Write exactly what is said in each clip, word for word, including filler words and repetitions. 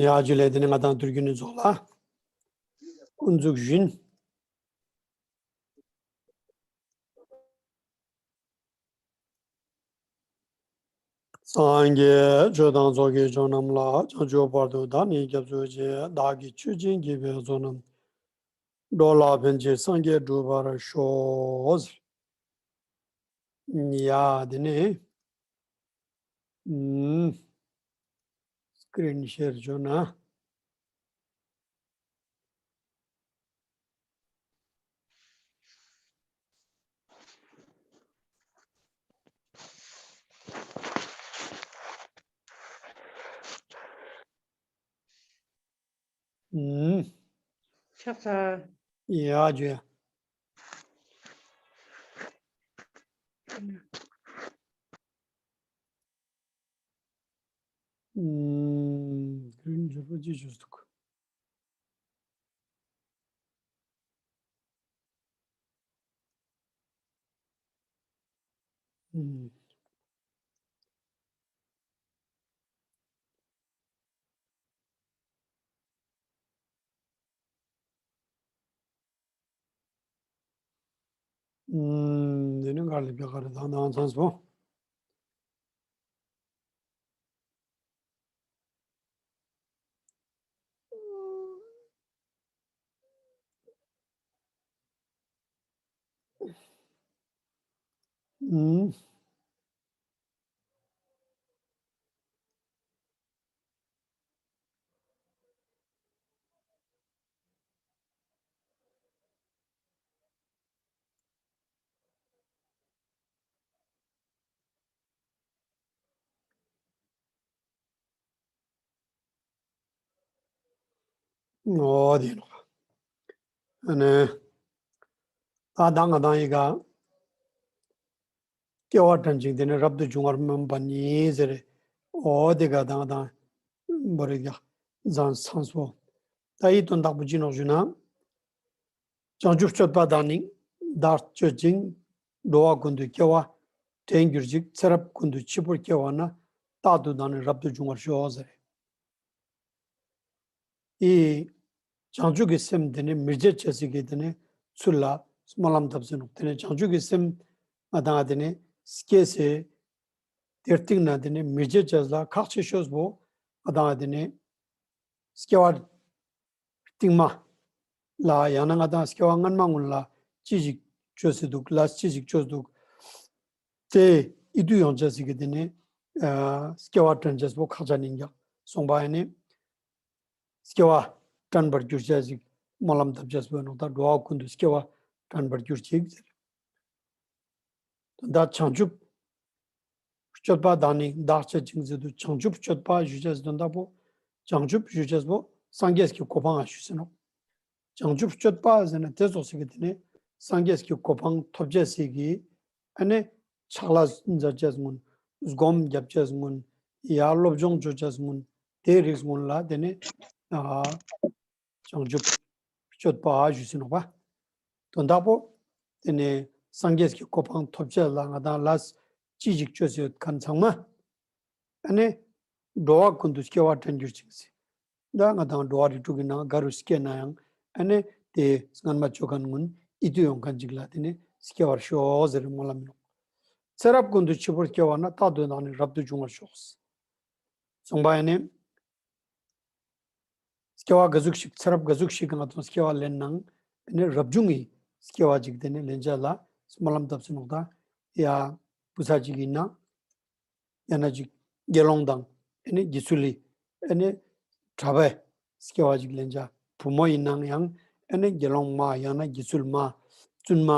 ཡ་ཇུ་ལེ། དེ་ནས་ང་དང་དུས་རྒྱུན་ནས་རྫོགས་ལ་དབུ་འཛུགས་བཞིན། སངས་རྒྱས་ཆོས་དང་ཚོགས་ཀྱི་མཆོག་རྣམས་ལ། བྱང་ཆུབ་བར་དུ་བདག་ནི་སྐྱབས་སུ་མཆི། བདག་གིས་ཆོས་ཀྱི་དགེ་བའི་ཚོགས་རྣམས། འགྲོ་ལ་ཕན་ཕྱིར་སངས་རྒྱས་འགྲུབ་པར་ཤོག། ཡ་དེ་ནས་ཨུམ། སི་ཀི་རིན་ཤེར་བྱོས་ན། ཨུམ། ཕྱག་འཚལ། ཡ་ཇུ་ཡ། ཨུམ། རིན་འབྱོར་པ་ཅི་བྱོས་འདུག། ཨུམ། ཨུམ། འདི་ནི་ག་ལེ་བྱ་ག་རེ་དང་དང་ཚང་སོ། ཨུམ། ཨོ་དེ་ནོ། ཨ་ནི། ད་ད་ང་དང་ཡི་ག་སྐྱེ་བ་དྲན་ཅིང་དེ་ནས་རབ་ཏུ་བྱུང་བར་སྨོན་པ་ཉིད་ཟེར། ཨོ་དེ་ག་དང་དང་བོ་རིག་ཡག་བཟང་ཚང་སོ། ད་ཡི་དོན་དག་པོ་ཅི་ནོག་ཞུ་ན། བྱང་ཆུབ་སྤྱོད་པ་དག་ནི་བདག་སྤྱོད་ཅིང་། འགྲོ་བ་ཀུན་ཏུ་སྐྱེ་བ་དྲན་གྱུར་ཅིག། ཚེ་རབས་ཀུན་ཏུ་འཆི་བར་སྐྱེ་བ་ན། རྟག་ཏུ་བདག་ནི་རབ་ཏུ་འབྱུང་བར་ཤོག་ཟེར། ཨི། བྱང་ཆུབ་ཀྱི་སེམས་དེ་ནི་མི་བརྗེད་བྱ་སྲིད་ཀྱི་དེ་ནི་ཚུལ་ལ་སྨོན་ལམ་བཏབ་ཟིན་ནོ། དེ་ནི་བྱང་ཆུབ་ཀྱི་སེམས་ང་དང་དེ་ནི་སྐྱེ་སེ། དེར་སྟིང་ན་དེ་ནི་མི་བརྗེད་བྱ་ལ་ཁག་ཆེ་ཤོས་པོ་ང་དང་དེ་ནི་སྐྱེ་བ་རྟིང་མ་ལ་ཡང་ན་ང་དང་སྐྱེ་བ་སྔན་མ་སྔོན་ལ་ཅི་ཞིག་བཅོས་སྲིད་འདུག་ལ་ཅི་ཞིག་བཅོས་འདུག་དེ་ཡིད་དུ་ཡོང་བྱ་སྲིད་ཀྱི་དེ་ནི་ཨ་སྐྱེ་བ་དྲན་བྱ་པོ་ཁག་ཆེ་ནི་འགྱག་སོང་པ་ཡིན་ནི། སྐྱེ་བ་དྲན་པར་གྱུར་ཅེས་ཤིག་སྨོན་ལམ་བཏབ་ཅེས་པོ་ནོ། ད་འགྲོ་བ་ཀུན་ཏུ་སྐྱེ་བ་དྲན་པར་གྱུར་ཅིག་ཟེར། ད་བྱང་ཆུབ་སྤྱོད་པ་དག་ནི་བདག་སྤྱོད་ཅིང་ཟེར་དུས་བྱང་ཆུབ་སྤྱོད་པ་ཞུ་ཅེས་དོན་དག་པོ། བྱང་ཆུབ་ཞུ་ཅེས་པོ་སངས་རྒྱས་ཀྱི་གོ་འཕང་ཞུ་ཟེར་ནོ། བྱང་ཆུབ་སྤྱོད་པ་ཟེར་ན་དེ་ཙོགས་ཤིག་གི་དེ་ནི་སངས་རྒྱས་ཀྱི་གོ་འཕང་ཐོབ་ཅེས་ཤིག་གི་ཨ་ནི་ཕྱག་ལས་མཛད་ཅེས་སྔོན། སྒོམ་རྒྱབ་ཅེས་སྔོན། ཡ་སློབ་སྦྱོང་བཅོ་ཅེས་སྔོན། དེའི་རིགས་སྔོན་ལ་དེ་ནི་ཨ་བྱང་ཆུབ་སྤྱོད་པ་ཞུ་ཟིན་ནོ་པ། དོན་དག་པོ་དེ་ནི་སངས་རྒྱས་ཀྱི་གོ་འཕང་ཐོབ་ཅེས་ལ་ང་དང་ལས་ཅི་ཞིག་བཅོས་ཡོད་མཁན་ཚང་མ་ཨ་ནི་འགྲོ་བ་ཀུན་ཏུ་སྐྱེ་བ་དྲན་གྱུར་ཅིག་ཟེར། ད་ང་དང་འགྲོ་བ་རིགས་དྲུག་གི་ནང་ག་རུ་སྐྱེས་ན་ཡང་ཨ་ནི་དེ་སྔན་མ་བཅོ་མཁན་སྔོན་ཡིད་དུ་ཡོང་མཁན་ཅིག་ལ་དེ་ནི་སྐྱེ་བར་ཤོག་ཟེར་སྨོན་ལམ་ཡིན་ནོ། ཚེ་རབས་ཀུན་ཏུ་འཆི་བར་སྐྱེ་བ་ན། རྟག་ཏུ་བདག་ནི་རབ་ཏུ་འབྱུང་བར་ཤོག། གསུངས་པ་ཡིན་ནི། སྐྱེ་བ་ག་ཟུག་ཞིག་ཚེ་རབས་ག་ཟུག་ཞིག་གི་ང་དང་སྐྱེ་བ་ལེན་ནའང་ཨ་ནི་རབ་བྱུང་གི་སྐྱེ་བ་ཅིག་དེ་ནི་ལེན་ཅེས་ལ་སྨོན་ལམ་བཏབ་ཟིན་ནོ། ད་ཡ་བུ་ཚ་ཅིག་ཡིན་ན། ཡང་ན་ཅིག་དགེ་སློང་དང་ཨ་ནི་དགེ་ཚུལ་ལི་ཨ་ནི་གྲྭ་པའི་སྐྱེ་བ་ཅིག་ལེན་ཅེས། བུ་མོ་ཡིན་ནའང་ཡང་ཨ་ནི་དགེ་སློང་མ་ཡང་ན་དགེ་ཚུལ་མ། བཙུན་མ།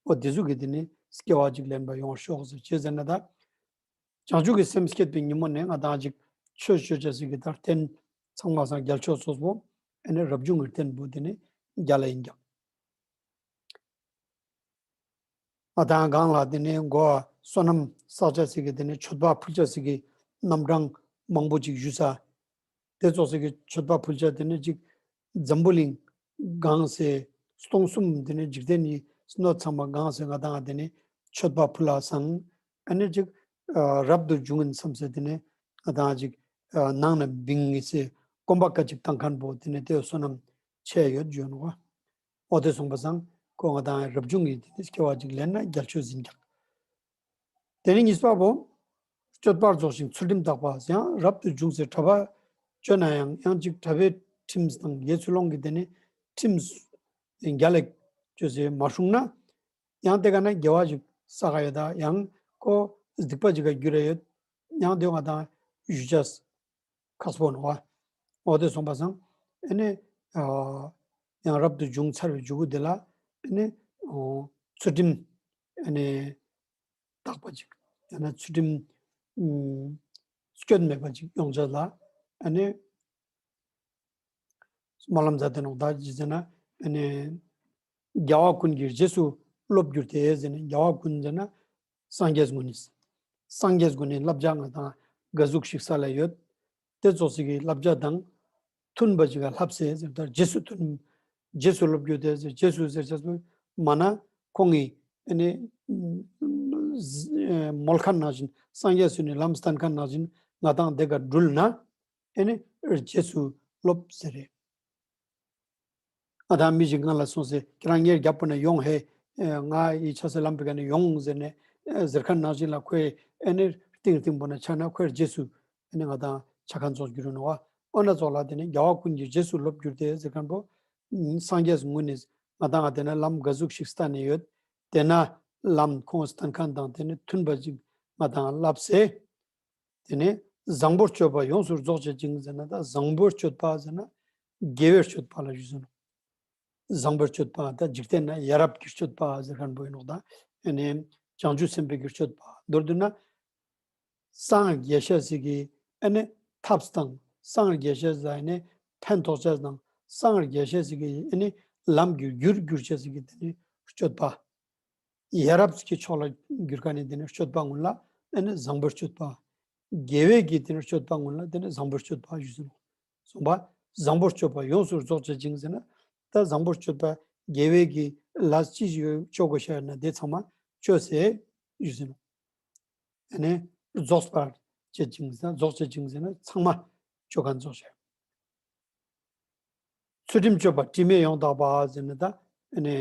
འོ་དེ་ཚོ་གི་དེ་ནི་སྐྱེ་བ་ཅིག་ལེན་པ་ཡོང་བར་ཤོག་ཟེར་ཅེས་ཟེར་ན། ད་བྱང་ཆུབ་ཀྱི་སེམས་བསྐྱེད་པའི་ཉིན་མོ་ནས་ང་དང་ཅིག་ཆོས་ཞུ་ཅེས་ཤིག་གི་ད་རྟེན་ཚང་མ་སང་རྒྱལ་མཆོག་སོ་སོ་ཨ་ནི་རབ་བྱུང་གི་རྟེན་པོ་དེ་ནི་རྒྱལ་ལ་ཡིན་ཀྱང་། ང་དང་གང་ལ་དེ་ནས་འགོ་བསོད་ནམས་བསགས་ཅེས་ཤིག་གི་དེ་ནས་མཆོད་པ་ཕུལ་ཅེས་ཤིག་གི་རྣམ་གྲངས་མང་པོ་ཅིག་ཞུ་ས། དེ་ཙོགས་ཤིག་གི་མཆོད་པ་ཕུལ་ཅེས་དེ་ནས་ཅིག་འཛམ་བུ་གླིང་གང་སེ་སྟོང་གསུམ་དེ་ནས་འཇིག་རྟེན་ནི་སྣོད་ཚང་མ་གང་སེ་ང་དང་དེ་ནས་མཆོད་པ་ཕུལ་ལ་སང་ཨ་ནི་ཅིག་རབ་ཏུ་འབྱུང་ངིན་བསམ་སེ་དེ་ནས་ང་དང་ཅིག་ ནང་ན་བིང་ངེ་སེ་གོམ་པ་ཁ་ཅིག་བཏང་མཁན་པོ་དེ་ནས་དེ་བསོད་ནམས་ཆེ་ཡོད་བརྗོད་ནོ། འོ་དེ་སོང་པ་སང་ཁོ་ང་དང་རབ་བྱུང་གི་དེ་ནས་སྐྱེ་བ་ཅིག་ལེན་ན་རྒྱལ་ཆོས་ཟིན་ཀྱག་དེ་ནས་གཉིས་པ་པོ། སྤྱོད་པ་རྫོགས་ཤིང་ཚུལ་ཁྲིམས་དག་པ། ཡང་རབ་ཏུ་བྱུང་ཚེ་གྲྭ་པ་སྤྱོད་ན་ཡང་ཡང་ཅིག་གྲྭ་པའི་ཁྲིམས་དང་དགེ་ཚུལ་སློང་གི་དེ་ནས་ཁྲིམས་རྒྱ་ལེགས་བཅོས་སེ་མ་སྲུང་ན། ཡང་དེ་ག་ན་དགེ་བ་ཞིག་བསགས་ཡོད་ད་ཡང་ཁོ་སྡིག་པ་ཞིག་ག་འགྱུར་ཡོད། ཡང་དེ་ང་དང་ཞུ་ཅས་ཁག་པོ་ནོ་བ། འོ་དེ་སོང་པ་སང་ཨ་ནི་ཡང་རབ་ཏུ་བྱུང་ཚར་བའི་མཇུག་གུ་དེ་ལ་ཨ་ནི་ཚུལ་ཁྲིམས་ཨ་ནི་དག་པ་ཅིག་ཡང་ན་ཚུལ་ཁྲིམས་སྐྱོན་མེད་པ་ཅིག་ཡོང་ཅས་ལ་ཨ་ནི་སྨོན་ལམ་མཛད་དེ་ནོ་ད་ཅི་ཟེར་ན་ཨ་ནི་རྒྱལ་བ་ཀུན་གྱི་རྗེས་སུ་སློབ་གྱུར་ཏེ་ཟེར་ནས་རྒྱལ་བ་ཀུན་ཟེར་ན་སངས་རྒྱས་ཀུན་ནི། སངས་རྒྱས་ཀུན་ནི་བསླབ་བྱ་ང་དང་ག་ཟུག་ཞིག་ས་ལ་ཡོད། དེ་ཙོགས་ཤིག་གི་བསླབ་བྱ་དང་མཐུན་པ་ཅིག་ག་ལྷབ་སེ་ཟེར་ད་རྗེས་སུ་མཐུན། རྗེས་སུ་སློབ་གྱུར་ཏེ་ཟེར་རྗེས་སུ་ཟེར་ཅས་པོ་མ་ན་ཁོང་གི་ཨ་ནི་མོལ་མཁན་ནང་བཞིན་སངས་རྒྱས་སུ་ནི་ལམ་སྟན་མཁན་ནང་བཞིན་ང་དང་དེ་ག་འགྲུལ་ན། ཨེ་ནི་རྗེས་སུ་སློབ་ཟེར་རེད། ང་དང་མི་ཞིག་ང་ལ་སོང་ཟེར་ཁྱེད་རང་ངའི་རྒྱབ་པོ་ནས་ཡོང་ཧེ། ང་ཡི་ཆ་སེ་ལམ་པའི་ཀ་ནས་ཡོང་ཟེར་ནས་ཟེར་མཁན་ནང་བཞིན་ལ་ཁོས་ཨེ་ནི་རྟིང་རྟིང་པོ་ན་ཆ་ན་ཁོའི་རྗེས་སུ་ཨེ་ནི་ང་དང་ཆ་མཁན་ཙོགས་གྱུར་ནོ་བ། ཨོ་ན་ཙོགས་ལ་དེ་ནི་རྒྱལ་བ་ཀུན་གྱི་རྗེས་སུ་སློབ་གྱུར་ཏེ་ཟེར་མཁན་པོ། སངས་རྒྱས་ངུ་ནི་ང་དང་ང་དེ་ན་ལམ་ག་ཟུག་ཞིག་སྟན་ནས་ཡོད། དེ་ན་ལམ་ཁོང་སྟན་མཁན་དང་དེ་ནི་མཐུན་པ་ཅིག་ང་དང་བསླབ་སེ། དེ་ནས་བཟང་པོར་སྤྱོད་པ་ཡོངས་སུ་རྫོགས་བྱེད་ཅིང་ཟེར་ན་ད་བཟང་པོར་སྤྱོད་པ་ཟེར་ན་དགེ་བའི་སྤྱོད་པ་ལ་ཞུ་ཟེར་ནོ། བཟང་པོར་སྤྱོད་པ་ད་འཇིག་རྟེན་ན་ཡ་རབས་ཀྱི་སྤྱོད་པ་ཟེར་མཁན་པོ་ཡིན་ནོ་ད། ཨ་ནི་བྱང་ཆུབ་སེམས་དཔའི་གི་སྤྱོད་པ་མདོར་བསྡུ་ན། སངས་རྒྱས་ཤ་ཟིག་གི་ཨ་ནི་ཐབས་དང་སངས་རྒྱས་ཤ་ཟིག་ཨ་ནི་ཕན་ཐོགས་ཤ་དང་སངས་རྒྱས་ཤ་ཟིག་གི་ཨ་ནི་ལམ་གྱི་རྒྱུར་གྱུར་ཤ་ཟིག་གི་དེ་ནི་སྤྱོད་པ། ཡ་རབས་ཀྱི་ཕྱོགས་ལ་གྱུར་ཁ་ནས་དེ་ནི་སྤྱོད་པ་ངོ་ལ་ཨ་ནི་བཟང་པོར་སྤྱོད་པ། དགེ་བའི་གི་དེ་ནི་སྤྱོད་པ་ངོ་ལ་དེ་ནི་བཟང་པོར་སྤྱོད་པ་ཞུ་ཟེར་ནོ། གསུངས་པ། བཟང་པོར་སྤྱོད་པ་ཡོངས་སུ་རྫོགས་བྱེད་ཅིང་ཟེར་ན། ད་བཟང་པོར་སྤྱོད་པ་དགེ་བའི་གི་ལས་ཅི་ཞིག་སྤྱོད་དགོས་ཤ་ན་དེ་ཚང་མ་སྤྱོད་ཟེར་ཞུ་ཟེར་ནོ། ཨ་ནི་རྫོགས་པར་བྱེད་ཅིང་ཟེར་ན་རྫོགས་བྱེད་ཅིང་ཟེར་ན་ཚང་མ་སྤྱོད་མཁན་རྫོགས་བྱེད། ཚུལ་ཁྲིམས་སྤྱོད་པ་དྲི་མེད་ཡོངས་དག་པ་ཟེར་ན་ད་ཨ་ནི་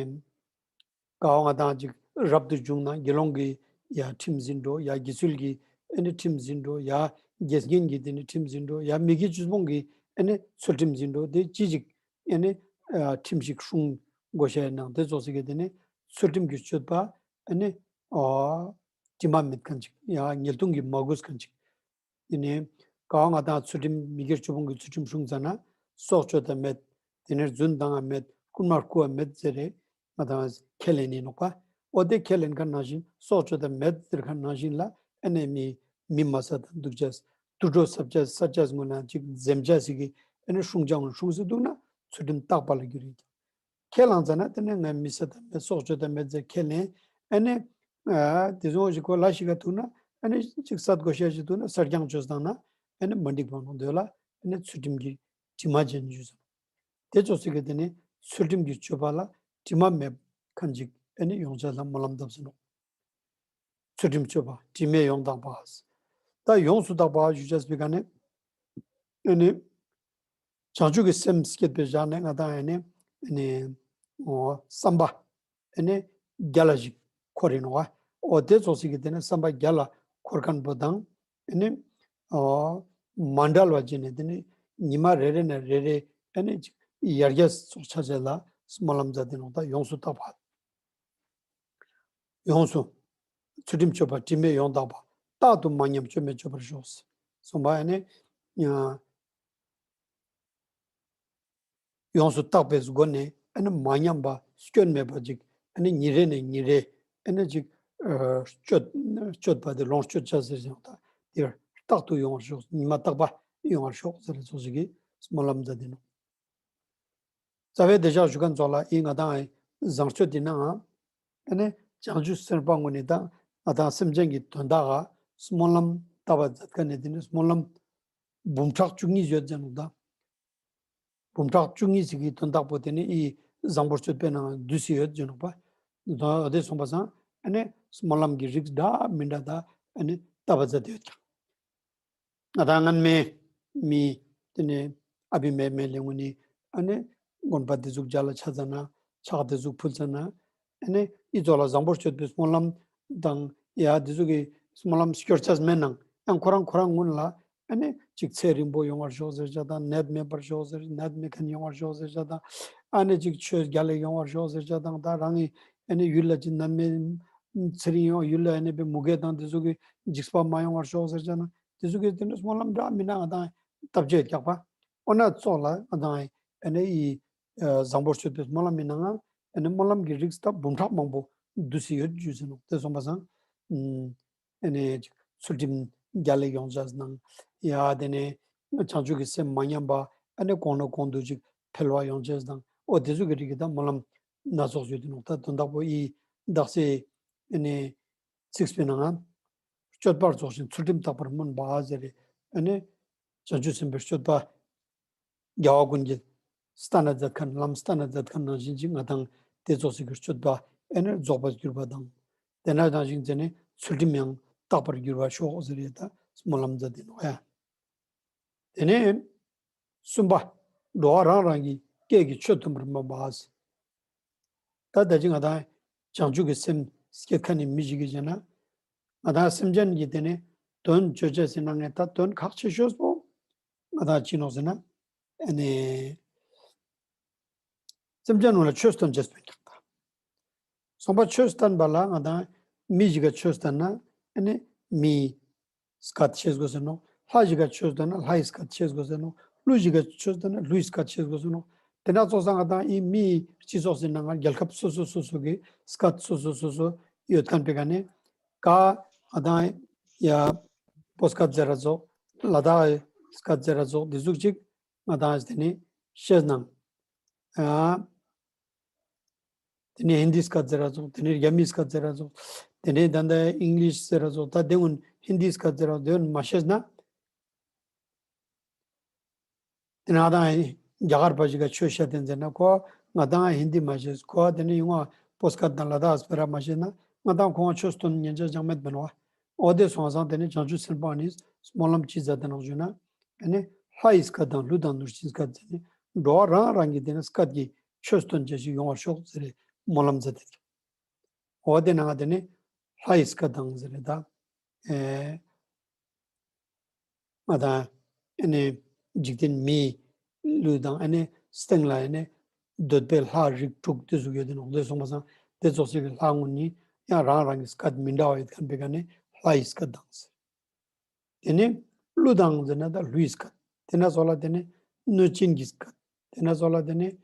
ག་བ་ང་དང་ཅིག་རབ་ཏུ་བྱུང་ན་དགེ་སློང་གི་ཡ་ཁྲིམས་ཟིན་འགྲོ་ཡ་དགེ་ཚུལ་གྱི་ཨ་ནི་ཁྲིམས་ཟིན་འགྲོ་ཡ་དགེ་བསྙེན་གྱི་དེ་ནི་ཁྲིམས་ཟིན་འགྲོ་ཡ་མི་དགེ་བཅུ་སྤོང་གི་ཨ་ནི་ཚུལ་ཁྲིམས་ཟིན་འགྲོ་དེ་ཅི་ཅིག་ཨ་ནི་ཁྲིམས་ཤིག་སྲུང་དགོས་ཤ་ནང་དེ་ཙོགས་ཟེར་གི་དེ་ནི་ཚུལ་ཁྲིམས་ཀྱི་སྤྱོད་པ་ཨ་ནི་དྲི་མ་མེད་མཁན་ཅིག་ཡ་ཉེས་ལྟུང་གི་མ་གོས་མཁན་ཅིག་དེ་ནས་གང་ང་དང་ཚུལ་ཁྲིམས་མི་དགེ་བཅུ་སྤོང་གི་ཚུལ་ཁྲིམས་སྲུང་ཙ་ན་སྲོག་གཅོད་དང་མེད། དེ་ནས་རྫུན་བཏང་ང་མེད། རྐུན་མ་རྐུ་བ་མེད་ཟེར་རེད། ང་དང་ཁས་ལེན་ནི་ནོག་པ། འོ་དེ་ཁས་ལེན་མཁན་ནང་བཞིན་སྲོག་གཅོད་དང་མེད་ཟེར་མཁན་ནང་བཞིན་ལ་ཨ་ནི་མི་མི་མ་ས་དང་འདུག་ཅས་དུད་འགྲོ་སབ་ཅས་ས་ཅས་ངོ་ན་ཅིག་འཛེམ་ཅས་ཟིག་གི་ཨ་ནི་སྲུང་ཅ་ངོ་སྲུང་སེ་འདུག་ན་ཚུལ་ཁྲིམས་དག་པ་ལ་འགྱུར་ཡིན་ཀྱང་། ཁས་བླངས་ཙ་ན་དེ་ནས་ང་མི་ས་དང་མེད་སྲོག་གཅོད་དང་མེད་ཟེར་ཁས་ལེན། ཨ་ནི་དེ་བཟུང་ཞིག་གོ་ལ་ཞིག་ག་ཐུག་ན་ཨ་ནི་ཅིག་སད་གོ་ཤ་ཞིག་ཐུག་ན་སར་ཀྱང་བཅོས་བཏང་ན་ཨ་ནི་མ་འགྲིག་པ་ནོ་འདོད་ལ་ཨ་ནི་ཚུལ་ཁྲིམས་ཀྱི་དྲི་མ་ཅན་ཞུ་ཟེར། དེ་ཙོགས་ཟེར་གི་དེ་ནི་ཚུལ་ཁྲིམས་ཀྱི་སྤྱོད་པ་ལ་དྲི་མ་མེད་མཁན་ཅིག་ཨ་ནི་ཡོང་ཅས་ལ་སྨོན་ལམ་བཏབ་ཟེར་ནོ། ཚུལ་ཁྲིམས་སྤྱོད་པ་དྲི་མེད་ཡོངས་དག་པ། ད་ཡོངས་སུ་དག་པ་ཞུ་ཅས་པའི་ག་ནི་ཨ་ནི་བྱང་ཆུབ་ཀྱི་སེམས་བསྐྱེད་པའི་བཞག་ནས་ང་དང་ཨ་ནི་ཨ་ནི་བསམ་པ་ཨ་ནི་རྒྱ་ལ་ཞིག་འཁོར་ཡིན་ནོ། འོ་དེ་ཙོགས་ཟེར་གི་དེ་ནི་བསམ་པ་རྒྱ་ལ་འཁོར་མཁན་པོ་དང་ཨ་ནི་མ་འབྲལ་བ་བྱས་ནས་དེ་ནི་ཉི་མ་རེ་རེ་ནས་རེ་རེ་ཨ་ནི་ཅིག་ཡར་རྒྱས་སོགས་ཆ་བྱས་ལ་སྨོན་ལམ་མཛད་དེ་ནོ། ད་ཡོངས་སུ་དག་པ། ཡོངས་སུ། ཚུལ་ཁྲིམས་སྤྱོད་པ་དྲི་མེད་ཡོངས་དག་པ། རྟག་ཏུ་མ་ཉམས་སྐྱོན་མེད་སྤྱོད་པར་ཤོག་གསུངས་པ་ཨ་ནི། ཡོངས་སུ་དག་པའི་སྒོ་ནས་ཨ་ནི་མ་ཉམས་པ་སྐྱོན་མེད་པ་ཅིག་ཨ་ནི་ཉིན་རེ་ནས་ཉིན་རེ་ཨ་ནི་ཅིག་སྤྱོད་སྤྱོད་པ་དེ་ལོངས་སྤྱོད་བྱ་ཟེར་ཞིང་ད་དེར་རྟག་ཏུ་ཡོང་བར་ཤོག་ཉི་མ་རྟག་པ་ཡོང་བར་ཤོག་ཟེར་ཚོགས་ཞིག་གིས་སྨོན་ལམ་མཛད་དེ་ནོ། རྩ་བའི་བདེ་གཤེགས་ཞུ་མཁན་ཚོ་ལ་ཨི་ང་དང་ཨི་བཟང་སྤྱོད་དེ་ནའང་ཨ་ནི་བྱང་ཆུབ་སེམས་དཔའ་ངོ་ནས་དང་ང་དང་སེམས་ཅན་གྱི་དོན་དག་ག་སྨོན་ལམ་བཏབ་པ་མཛད་མཁན་ནི་དེ་ནི་སྨོན་ལམ་འབུམ་ཕྲག་བཅུ་གཉིས་ཡོད་ཟེར་ནོ་ད། འབུམ་ཕྲག་བཅུ་གཉིས་ཟེར་གི་དོན་དག་པོ་དེ་ནི་ཨི་བཟང་པོ་སྤྱོད་པའི་ནང་བསྡུས་སུ་ཡོད་ཟེར་ནོ་པ། ད་དེ་སོང་པ་སང་ཨ་ནི་སྨོན་ལམ་གྱི་རིགས་འདྲ་མི་འདྲ་ད་ཨ་ནི་བཏབ་པ་མཛད་དེ་ཡོད་ཀྱང་། ང་དང་སྔན་མའི་ མི་དེ་ནས་ཨ་བི་མེ་མེ་ལེ་ངུ་ནི་ཨ་ནི་དགོན་པ་དེ་ཟུག་རྒྱ་ལ་ཆ་ཙ་ན་ཕྱག་དེ་ཟུག་ཕུལ་ཙ་ན་ཨ་ནི་ཨི་ཙོག་ལ་བཟང་པོར་སྤྱོད་པའི་སྨོན་ལམ་དང་ཡ་དེ་ཟུག་གི་སྨོན་ལམ་སྐྱོར་ཆས་མེད་ནང་ཡང་ཁོ་རང་ཁོ་རང་སྔོན་ལ་ཨ་ནི་ཅིག་ཚེ་རིང་པོ་ཡོང་བར་ཤོག་ཟེར་བྱ་དང་ནད་མེད་པར་ཤོག་ཟེར་ནད་མེད་མཁན་ཡོང་བར་ཤོག་ཟེར་བྱ་དང་ཨ་ནི་ཅིག་ཆོས་རྒྱ་ལས་ཡོང་བར་ཤོག་ཟེར་བྱ་དང་ད་རང་གི་ཨ་ནི་ཡུལ་ལ་ཅིག་ནད་མེད་ཚེ་རིང་ཡོང་ཡུལ་ལ་ཨ་ནི་པའི་མུ་གེ་དང་དེ་ཚོ་གི་འཇིགས་པ་མ་ཡོང་བར་ཤོག་ཟེར་བྱ་ན་དེ་ཚོ་གི་དེ་འདྲ་སྨོན་ལམ་འདྲ་མི་འདྲ་ང་དང་བཏབ་བྱས་རྒྱག་པ་ཨོ་ན་ཙོག་ལ་ང་དང་ཨ་ནི་ཡི་བཟང་པོར་སྤྱོད་པའི་སྨོན་ལམ་མི་ནང་ཨ་ནི་སྨོན་ལམ་གྱི་རིགས་ད་འབུམ་ཕྲག་མང་པོ་འདུས་སེ་ཡོད་རྒྱུ་ཟེར་ནོ་དེ་སོང་པ་སང་། ཨ་ནི་ཚུལ་ཁྲིམས་རྒྱ་ལས་ཡོང་ཆས་དང་ཡ་དེ་ནས་བྱང་ཆུབ་ཀྱི་སེམས་མ་ཉམས་པ་ཨ་ནི་གོང་ནས་གོང་དུ་ཅིག་འཕེལ་བ་ཡོང་ཆས་དང་ཨོ་དེ་ཚོ་གི་རིགས་ཀྱི་ད་སྨོན་ལམ་སྣ་ཚོགས་ཡོད་དེ་ནོ་ད་དོན་དག་པོ་ཡི་དག་སེ་ཨ་ནི་ཚིགས་པའི་ནང་ང་སྤྱོད་པ་རྫོགས་ཤིང་ཚུལ་ཁྲིམས་རྟག་པར་སྨོན་པ་ཟེར་རེ་ཨ་ནི་བྱང་ཆུབ་སེམས་དཔའི་སྤྱོད་པ་རྒྱལ་བ་ཀུན་གྱི་སྟན་ན་མཛད་མཁན་ལམ་སྟན་ན་མཛད་མཁན་ནང་བཞིན་ཅིག་ང་དང་དེ་རྫོགས་སེ་གི་སྤྱོད་པ་ཨེ་ནི་རྫོགས་པར་གྱུར་པ་དང་། དེ་ན་ནང་བཞིན་མཛད་ནས་ཚུལ་ཁྲིམས་ཡང་རྟག་པར་གྱུར་པར་ཤོག་ཟེར་ཡས་ད་སྨོན་ལམ་མཛད་དེ་ནོ་ཡ། དེ་ནས་གསུམ་པ། འགྲོ་བ་རང་རང་གི་སྐད་ཀྱིས་ཆོས་སྟོན་པར་སྨོན་པ་ཟེར། ད་ད་ཅི་ང་དང་བྱང་ཆུབ་ཀྱི་སེམས་བསྐྱེད་མཁན་ནི་མི་ཞིག་གིས་བྱས་ན། ང་དང་སེམས་ཅན་གྱི་དེ་ནས་དོན་བརྗོད་བྱ་ཟེར་ན་ངས་ད་དོན་ཁག་ཆེ་ཤོས་པོ་ང་དང་ཅི་ནོག་ཟེར་ན། ཨ་ནི་སེམས་ཅན་རྣམས་ལ་ཆོས་སྟོན་བྱེད་པའི་ཀྱང་ད། སོང་པ་ཆོས་སྟོན་པ་ལ་ང་དང་མི་ཞིག་ག་ཆོས་སྟོན་ན་ཨ་ནི་མི་སྐད་ཤེས་དགོས་ཟེར་ནོ། ལྷ་ཞིག་ག་ཆོས་སྟོན་ན་ལྷའི་སྐད་ཤེས་དགོས་ཟེར་ནོ། ཀླུ་ཞིག་ག་ཆོས་སྟོན་ན་ཀླུའི་སྐད་ཤེས་དགོས་ཟེར་ནོ། དེ་འདྲ་ཚོགས་ས་ང་དང་ཨི་མིའི་སྤྱི་ཚོགས་ཟེར་ན་ང་རྒྱལ་ཁབ་སོ་སོ་སོ་སོ་གི་སྐད་སོ་སོ་སོ་སོ་ཡོད་མཁན་པའི་ག་ནས་ཀ་ང་དང་ཡ་བོད་སྐད་ཟེར་ར་ཚོགས་ལ་དྭགས་སྐད་ཟེར་ར་ཚོགས་འདི་ཟུག་ཅིག་ང་དང་དེ་ནས་ཤེས་ནང་ཨ། དེ་ནས་ཧིན་དི་སྐད་ཟེར་ར་ཚོགས། དེ་ནས་རྒྱ་མིའི་སྐད་ཟེར་ར་ཚོགས། དེ་ནས་ད་ལྟ་ཨིང་ལིཤ་ཟེར་ར་ཚོགས། ད་དེ་སྔོན་ཧིན་དི་སྐད་ཟེར་ར་དེ་སྔོན་མ་ཤེས་ན། དེ་ནས་ང་དང་རྒྱ་གར་པ་ཞིག་ག་ཆོས་བཤད་དེ་ཟེར་ན་ཁོ་ང་དང་ཧིན་དི་མ་ཤེས། ཁོ་དེ་ནས་ཡོང་བ་བོད་སྐད་དང་ལ་དྭགས་སྤེ་ར་མ་ཤེས་ན་ང་དང་ཁོང་ཆོས་སྟོན་ཉན་ཆ་ཅང་མེད་པ་ནོ། འོ་དེ་སོང་ཙང་དེ་ནས་བྱང་ཆུབ་སེམས་དཔའ་ནི་སྨོན་ལམ་ཅི་མཛད་དེ་ནོག་ཞུ་ན། ཨ་ནི་ལྷ་ཡི་སྐད་དང་ཀླུ་དང་གནོད་སྦྱིན་སྐད་ཟེར་ནས་འགྲོ་བ་རང་རང་གི་དེ་ནས་སྐད་ཀྱིས་ཆོས་སྟོན་བྱ་ཞིག་ཡོང་བར་ཤོག་ཟེར་རེ་སྨོན་ལམ་མཛད་དེ། འོ་དེ་ནང་དེ་ནས་ལྷ་ཡི་སྐད་དང་ཟེར་རེ་ད། ཨེ། ང་དང་ཨ་ནི་འཇིག་རྟེན་མི་ཀླུ་དང་ཨ་ནི་སྟེང་ལ་ཨ་ནི་འདོད་པའི་ལྷ་རིགས་དྲུག་དེ་ཟུག་ཡོད་དེ་ནོག་དེ་སོང་པ་སང་དེ་ཚོགས་སེ་གི་ལྷ་ངོ་ནི་ཡང་རང་རང་གི་སྐད་མི་འདྲ་བ་ཡོད་མཁན་པའི་ག་ནས་ལྷ་ཡི་སྐད་དང་ཟེར། དེ་ནས་ཀླུ་དང་ཟེར་ན་ད་ཀླུ་ཡི་སྐད། དེ་ན་སོགས་ལ་དེ་ནས་གནོད་སྦྱིན་གྱི་སྐད། དེ་ན་སོགས་ལ་དེ་ནས་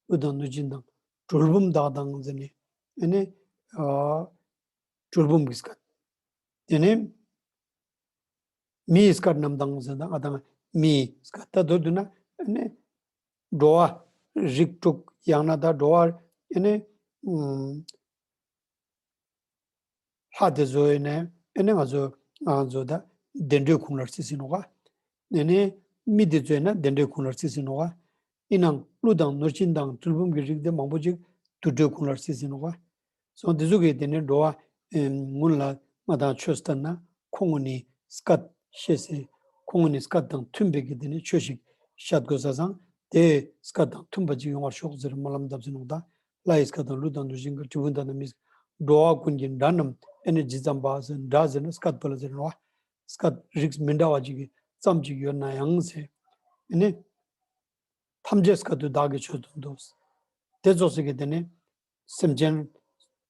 ཀླུ་དང་གནོད་སྦྱིན་དང་གྲུལ་བུམ་དག་དང་ཟེར་ནས་ཨ་ནི་ཨ་གྲུལ་བུམ་གྱི་སྐད། དེ་ནས་མི་ཡི་སྐད་རྣམས་དང་ཟེར་ན་ང་དང་མི་ཡི་སྐད་ད་མདོར་བསྡུ་ན་ཨ་ནི་འགྲོ་བ་རིགས་དྲུག་ཡང་ན་ད་འགྲོ་བ་ཨ་ནི་ཨ་ལྷ་དེ་ཚོ་ཡིན་ནའི་ཨེ་ནི་ང་ཚོ་ང་ཚོ་ད་བདེ་འགྲོའི་ཁོངས་ལ་རྩི་སྲིད་ནོག་ག་ཨེ་ནི་མི་དེ་ཚོ་ཡིན་ན་བདེ་འགྲོའི་ཁོངས་ལ་རྩི་སྲིད་ནོག་ག་ཡིན་ནའང་ཀླུ་དང་གནོད་སྦྱིན་དང་གྲུལ་བུམ་གྱི་རིགས་དེ་མང་པོ་ཅིག་དུད་འགྲོའི་ཁོངས་ལ་རྩི་སྲིད་ནོག་ག་སོང་དེ་ཚོ་གིས་དེ་ནི་འགྲོ་བ་ཨེམ་སྔོན་ལ་ང་དང་ཆོས་བསྟན་ན་ཁོང་ངོ་ནི་སྐད་ཤེས་སེ་ཁོང་ངོ་ནི་སྐད་དང་མཐུན་པའི་གི་དེ་ནི་ཆོས་ཤིག་བཤད་དགོས་ས་སང་དེ་སྐད་དང་མཐུན་པ་ཅིག་ཡོང་བར་ཤོག་ཟེར་སྨོན་ལམ་བཏབ་སྲིད་ནོག་ད། ལྷ་ཡི་སྐད་དང་ཀླུ་དང་གནོད་སྦྱིན་སྐད་གྲུལ་བུམ་དག་དང་མིའི་སྐད། འགྲོ་བ་ཀུན་གྱི་སྒྲ་རྣམས་ཨེ་ནི་ཇི་ཙམ་པ་ཟེར་སྒྲ་ཟེར་ན་སྐད་པོ་ལ་ཟེར་ནོག་སྐད་རིགས་མི་འདྲ་བ་ཅིག་གི་ཙམ་ཅིག་ཡོད་ན་ཡང་ཟེར། ཨེ་ནི་ཐམས་ཅད་སྐད་དུ་བདག་གིས་ཆོས་སྟོན་ཏོ། དེ་ཚོགས་སེ་གི་དེ་ནི་སེམས་ཅན་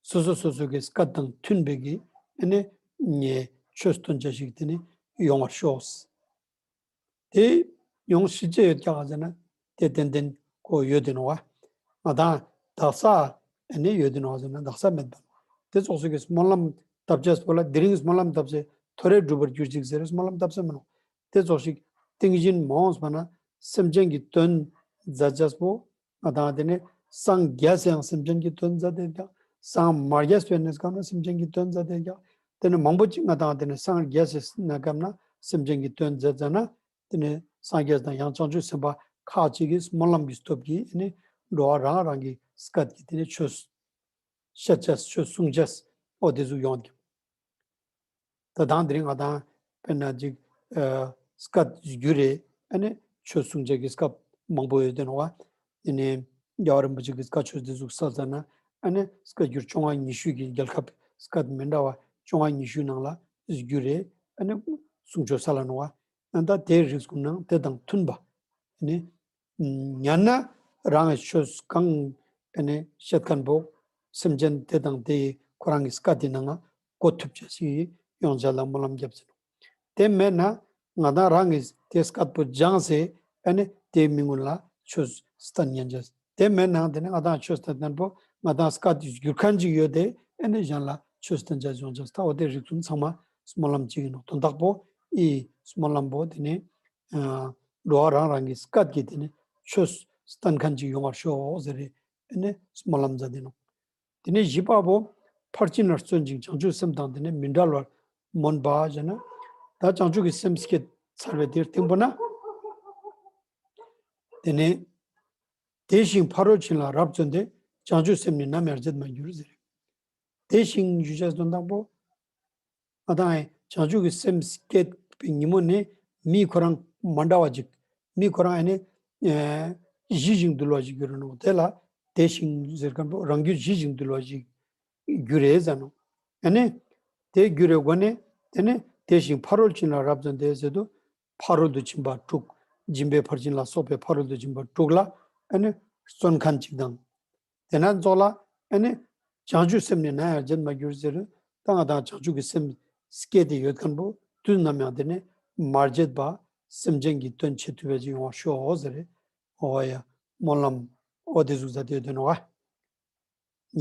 སོ་སོ་སོ་སོ་གི་སྐད་དང་མཐུན་པའི་གི་ཨེ་ནི་ཆོས་སྟོན་བྱ་ཞིག་དེ་ནི་ཡོང་བར་ཤོག་དེ་ཡོང་སྲིད་ཀྱི་ཡོད་ཀྱག་ཟེར་ན་དེ་ཏན་ཏན་ཁོ་ཡོད་དེ་ནོག་ག་ང་དང་དག་ས་ཨ་ནི་ཡོད་དེ་ནོག་ཟེར་ན་དག་ས་མེད་པ་ནོག་དེ་ཚོགས་སུ་གི་སྨོན་ལམ་བཏབ་ཅེས་པོ་ལ་དེ་རིང་སྨོན་ལམ་བཏབ་ཚེ་ཐོ་རེ་འགྲུབ་པར་གྱུར་ཅིག་ཟེར་སྨོན་ལམ་བཏབ་ས་མི་ནོག་དེ་ཚོགས་ཤིག་ཏིང་བཞིན་མ་འོངས་པ་ན་སེམས་ཅན་གྱི་དོན་མཛད་ཅེས་པོ། ང་དང་དེ་ནས་སངས་རྒྱས་སེ་ཡང་སེམས་ཅན་གྱི་དོན་མཛད་དེ་ཀྱག་སངས་མ་རྒྱས་པའི་གནས་སྐབས་ན་སེམས་ཅན་གྱི་དོན་མཛད་དེ་ཀྱག་དེ་ནས་མང་པོ་ཅིག་ང་དང་དེ་ནས་སངས་རྒྱས་སེ་གནས་སྐབས་ན་སེམས་ཅན་གྱི་དོན་མཛད་ཙ་ན་དེ་ནས་སངས་རྒྱས་དང་ཡང་བྱང་ཆུབ་སེམས་དཔའ་ཁག་ཅིག་གིས་སྨོན་ལམ་གྱི་སྟོབས་ཀྱིས་ཨེ་ནི་འགྲོ་བ་རང་རང་གི་སྐད་ཀྱིས་དེ་ནས་ཆོས་བཤད་ཅེས་ཆོས་གསུང་ཅེས་ཨོ་དེ་ཟུག་ཡོང་གི་ད་དང་དེ་རིང་ང་དང་དཔེར་ན་ཅིག་ཨ་སྐད་བསྒྱུར་རེ་ ཨ་ནི་ཆོས་གསུང་བྱེད་ཀྱི་སྐབས་མང་པོ་ཡོད་དེ་ནོ་བ། དེ་ནས་རྒྱལ་བ་རིན་པོ་ཆེ་གི་བཀའ་ཆོས་འདི་ཟུག་སལ་ཙ་ན་ཨ་ནི་བཀའ་འགྱུར་བཅོ་ལྔ་ཉི་ཤུ་གི་རྒྱལ་ཁབ་སྐད་མི་འདྲ་བ་བཅོ་ལྔ་ཉི་ཤུ་ནང་ལ་བསྒྱུར་རེ་ཨ་ནི་གསུང་ཆོས་སལ་ནོ་བ། ཨ་ད་དེའི་རིགས་གསུང་ནང་དེ་དང་མཐུན་པ་ཨ་ནི་ཉན་ན་རང་གི་ཆོས་གང་ཨ་ནི་བཤད་མཁན་པོ་སེམས་ཅན་དེ་དང་དེ་ཁོ་རང་གི་སྐད་དེ་ནང་གོ་ཐུབ་ཅེས་ཤིག་ཡོང་ཅེས་ལ་སྨོན་ལམ་རྒྱབ་ཟེར་ནོ། དེ་མེད་ན་ང་དང་རང་གི་དེ་སྐད་པོ་སྦྱངས་སེ་ཨ་ནི་དེའི་མི་ཀུན་ལ་ཆོས་བསྟན་ཉན་ཅེས། དེ་མེད་ན་དེ་ནི་ང་དང་ཆོས་བསྟན་མཁན་པོ་ང་དང་སྐད་དེ་བསྒྱུར་མཁན་ཅིག་ཡོད་དེ་ཨ་ནི་གཞན་ལ་ཆོས་བསྟན་ཅེས་ཡོང་ཅེས། ད་འོ་དེ་རིགས་གསུམ་ཚང་མ་སྨོན་ལམ་གཅིག་ཡིན་ནོ། དོན་དག་པོ་ཨི་སྨོན་ལམ་པོ་དེ་ནི་ཨ་འགྲོ་བ་རང་རང་གི་སྐད་ཀྱིས་དེ་ནི་ཆོས་བསྟན་མཁན་ཅིག་ཡོང་བར་ཤོག་ཟེར་རེ་ཨ་ནི་སྨོན་ལམ་མཛད་དེ་ནོ། དེ་ནས་བཞི་པ་པོ་ཕར་ཕྱིན་ལ་བརྩོན་ཅིང་བྱང་ཆུབ་སེམས་དང་དེ་ནས་མི་འབྲལ་བར་སྨོན་པ་ཞེ་ན། ད་བྱང་ཆུབ་ཀྱི་སེམས་བསྐྱེད་ཚར་བའི་དེར་སྟེང་པོ་ན། དེ་ནས་དེ་བཞིན་ཕ་རོལ་ཕྱིན་ལ་རབ་བརྩོན་ཏེ། བྱང་ཆུབ་སེམས་ནི་ནམ་ཡང་བརྗེད་མ་གྱུར་ཟེར། དེ་བཞིན་ཞུ་བྱ་དོན་དག་པོ། ང་དང་ཨེ་བྱང་ཆུབ་ཀྱི་སེམས་བསྐྱེད་པའི་ཉིན་མོ་ནས་མི་ཁོ་རང་མ་འདྲ་བ་ཅིག་མི་ཁོ་རང་ཨེ་ནི་ཨེ་ཞི་ཞིང་དུལ་བ་ཞིག་གྱུར་ནོ། དེ་ལ་དེ་བཞིན་ཟེར་མཁན་པོ་རང་རྒྱུད་ཞི་ཞིང་དུལ་བ་ཞིག་གྱུར་རེད་ཟེར་ནོ། ཨེ་ནི་དེ་གྱུར་རེ་སྒོ་ནས་དེ་ནི་དེ་བཞིན་ཕ་རོལ་ཕྱིན་ལ་རབ་བརྩོན་ཏེ་ཟེར་དུས་ཕ་རོལ་ཏུ་ཕྱིན་པ་དྲུག་སྦྱིན་པའི་ཕར་ཕྱིན་ལ་སོགས་པའི་ཕ་རོལ་ཏུ་ཕྱིན་པ་དྲུག་ལ་ཨེ་ནི་བརྩོན་མཁན་ཅིག་དང་། དེ་ན་ཙོགས་ལ་ཨེ་ནི་བྱང་ཆུབ་སེམས་ནི་ནམ་ཡང་བརྗེད་མ་གྱུར་ཟེར། ད་ང་དང་བྱང་ཆུབ་ཀྱི་སེམས་བསྐྱེད་དེ་ཡོད་མཁན་པོ་དུས་ནམ་ཡང་དེ་ནི་མ་བརྗེད་པ་སེམས་ཅན་གྱི་དོན་བྱེད་ཐུབ་པ་ཅིག་ཡོང་བར་ཤོག་ཟེར། འོ་ཡ་སྨོན་ལམ་འོ་དེ་ཟུག་ཟ་དེ་དོན་བ།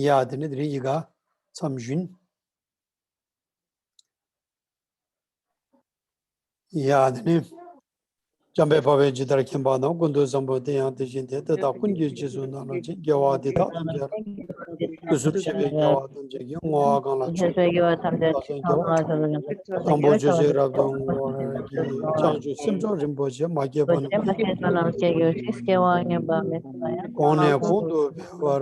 ཡ་དེ་ནི་དེ་རིང་ཡི་ག་མཚམས་བཞིན། ཡ་དེ་ནི། འཇམ་དཔལ་དཔའ་བོས་ཇི་ལྟར་མཁྱེན་པ་དང་། ཀུན་ཏུ་བཟང་པོ་དེ་ཡང་དེ་བཞིན་ཏེ། དེ་དག་ཀུན་གྱི་རྗེས་སུ་བསྔོ་བ་ཅིག་དགེ་བ་འདི་དག་ཐམས་ཅད། དུས་གསུམ་གཤེགས་པའི་རྒྱལ་བ་ཐམས་ཅད་ཀྱིས། བསྔོ་བ་གང་ལ་མཆོག་ཏུ་བཟང་པོ་སྤྱོད་ཕྱིར་རབ་ཏུ་བསྔོ་བར་བགྱི། བྱང་ཆུབ་སེམས་མཆོག་རིན་པོ་ཆེ། མ་སྐྱེས་པ་རྣམས་ཀྱི་སྐྱེ་བ་ངེས་པ་མེད་པ་ཡང་། གོང་ནས་གོང་དུ་འཕེལ་བར།